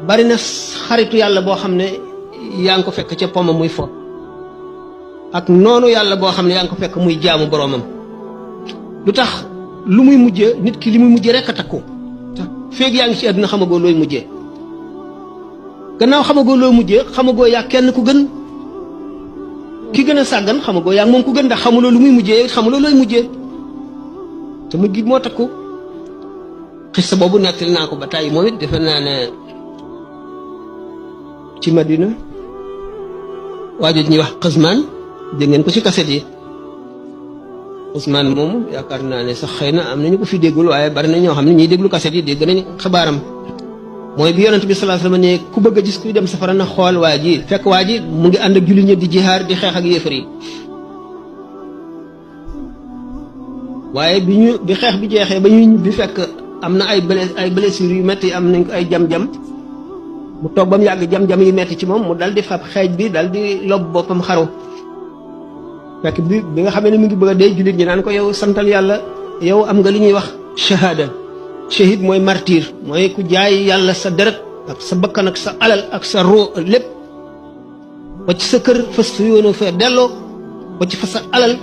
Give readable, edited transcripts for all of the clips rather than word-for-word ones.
bari na xaritu yàlla boo xam ne yaa ngi ko fekk ca poma muy fo ak noonu yàlla boo xam ne yaa ngi ko fekk muy jaamu boroomam lu tax lu muy mujjee nit ki li muy mujjee rek a takku feeg yaa ngi ci àdduna xamagoo looy mujjee gannaaw xamagoo looy mujjee xamagoo yaa kenn ku gën ki gën a sàggan xamagoo yaa moom ku gën ndax xamuloo lu muy mujjee xamuloo looy mujjee te mujj gi moo takku xissa boobu nettali naa ko ba tàyyi moom it defe naa ne ci Madina waajur ñuy wax Xasmaan dégg ngeen ko ci kaset yi Xasmaan moomu yaakaar naa ne sax xëy na am nañu ko fi déggul waaye bari na ñoo xam ne ñiy déglu kaset yi dégg nañ xabaaram mooy bi yonent bi sallallahu alayhi wasallam ne ku bëgg a gis kuy dem safara na xool waa ji fekk waa ji mu ngi ànd ak jullit ñi di jihaar di xeex ak yéefar yi waaye bi xeex bi jeexee ba ñuy ñibbi fekk am na ay blessures yu metti am nañ ko ay jam-jam mu toog ba mu yàgg jam-jam yu metti ci moom mu dal di fab xeej bi dal di lob boppam xaru fekk bi nga xamee ne mu ngi bëgg a dee jullit ñi naan ko yow santal yàlla yow am nga li ñuy wax shahada shahid mooy martyr mooy ku jaay yàlla sa deret ak sa bakkan ak sa alal ak sa roo lépp wacc sa kër fas yoonoo fa delloo wacc fa sa alal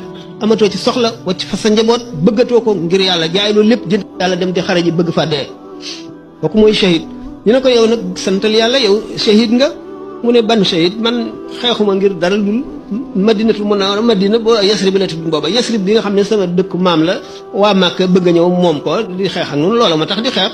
amatoo ci soxla wacc fa sa njaboot bëggatoo ko ngir yàlla jaay loolu lépp jënd yàlla dem di xare ji bëgg fa dee kooku mooy shahid ñu ne ko yow nag santal yàlla yow shahid nga mu ne ban shahid man xeexuma ngir dara lul madinatul munawwara madina boo Yasrib la tudd booba Yasrib bi nga xam ne sama dëkk maam la waa Màkka bëgg a ñëw moom ko di xeex ak noonu loola ma tax di xeex